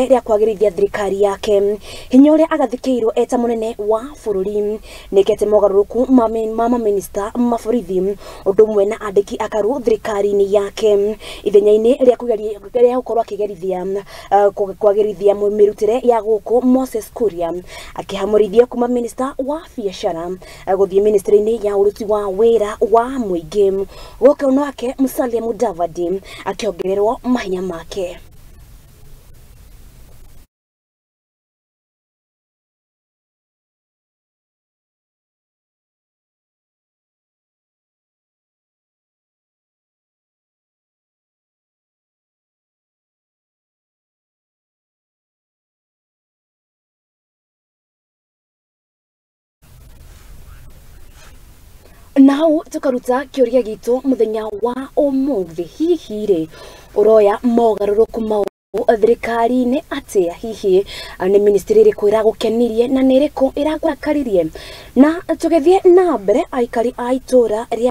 rĩa kwagĩrithia thirikari yake. Hinya ũrĩa agathĩkĩirwo eta mũnene wa bũrũri nĩkĩte mogarũrũku ma mamĩnĩsta maborithi ũndũ ũmwe na andĩki akaru thirikari-inĩ yake ithenya-inĩ rĩa gũkorwo akĩgerithia kwagĩrithia mĩrutĩre ya gũkũ. Moses Kuria akĩhamũrithia kuma minista wa biacara gũthiĩ ministry-inĩ ya ũruti wa wĩra wa mũingĩ. Gũkũ nake Musalia Mudavadi akĩongererwo mahinya make. Na hau tukaruta kĩũria gitũ mũthenya wa ũmũthĩ, hihi rĩ ũroya mogarũrũku mau thirikari-inĩ atĩa? Hihi nĩ ministry ĩrĩkũ ĩragũkenirie na nĩ ĩrĩkũ ĩrakũrakaririe? Na tũgĩthiĩ na mbere, aikari a itũra rĩa